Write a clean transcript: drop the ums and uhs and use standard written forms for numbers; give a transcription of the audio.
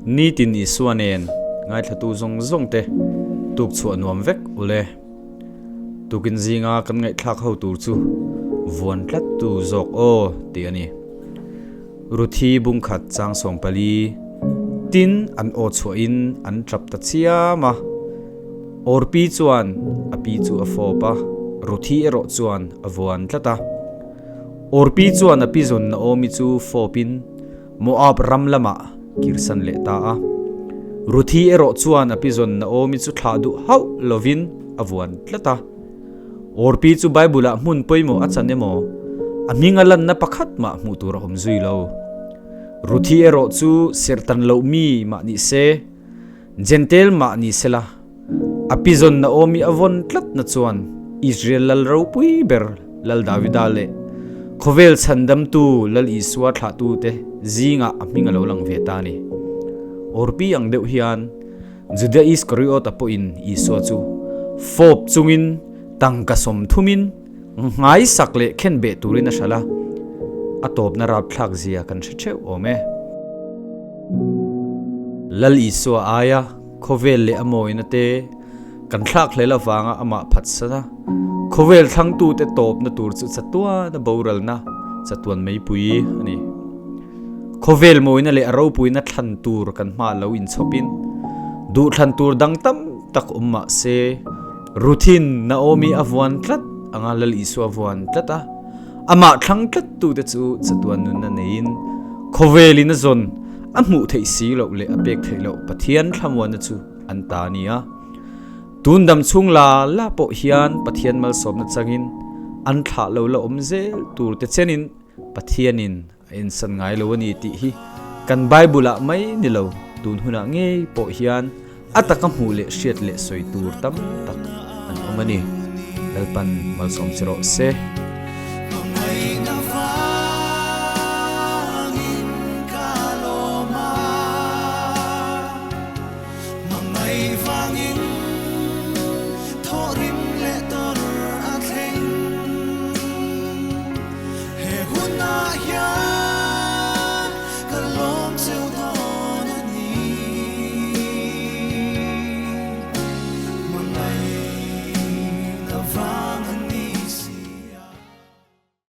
Nitin Isua nen ngaithlatu zawng zawng te tuk chhuah nuam vek ule. Tukin zinga kan ngaihthlak ho tur chu vuan tlat tu zawk aw tih a ni. Ruthi bungkhat chang 14 tin an aw chhuahin an tap ta chiam a. Orpi chuan a pi chu a fawp a, Ruthi erawh chuan a vuan tlat a. Orpi chuan a pi zawn Naomi chu fawpin Moab ram lamah kirsan leh ta a. Ruthi erawh chuan a pi zawn Naomi chu thlah duh hauh lovin a vuan tlat a. Orpi chu Bible-ah hmun pawimawh a chan emaw, a hming a lanna pakhat mah hmuh tur a awm zui lo. Ruthi erawh chu serhtan loh mi mah ni se, Jentail mah ni sela, a pi zawn Naomi a vawn tlatna chuan Israel lal ropui ber Lal Davida leh khawvel chhandamtu Lal Isua thlahtute zingah a hming a lo lang ve ta a ni. Orpi ang deuh hian Juda Iskariota pawhin Isua chu fawp chungin tangka 30in nghaisak leh khenbeh turin a hralh a, a tawpna rapthlak zia kan hre theuh awm e. Lal Isua aia khawvel leh a mawina te kan thlak hlel avanga amah phatsan a, khawvel thlangtute tawpna tur chu chatuana boralna chatuan meipui a ni. Khawvel mawina leh a ropuina thlan tur kan hma lo inchhawpin duhthlan tur dang tam tak awm mah se, Ruthin Naomi a vuan tlat anga Lal Isua vuan tlat a, amah thlang tlattute chu chatuan nunna neiin khawvelin a zawn a hmuh theih si loh leh a pek theih loh Pathian thlamuanna chu an ta a ni a. Tun dam chhung la la pawh hian Pathian malsawmna changin an thlah lo la awm zel tur te chenin Pathianin a insan ngai lo a ni tih hi kan Bible-ah mai ni lo, tun hunah ngei pawh hian a taka hmuh leh hriat leh sawi tur tam tak an awm a ni. Lalpan malsawm che rawh se.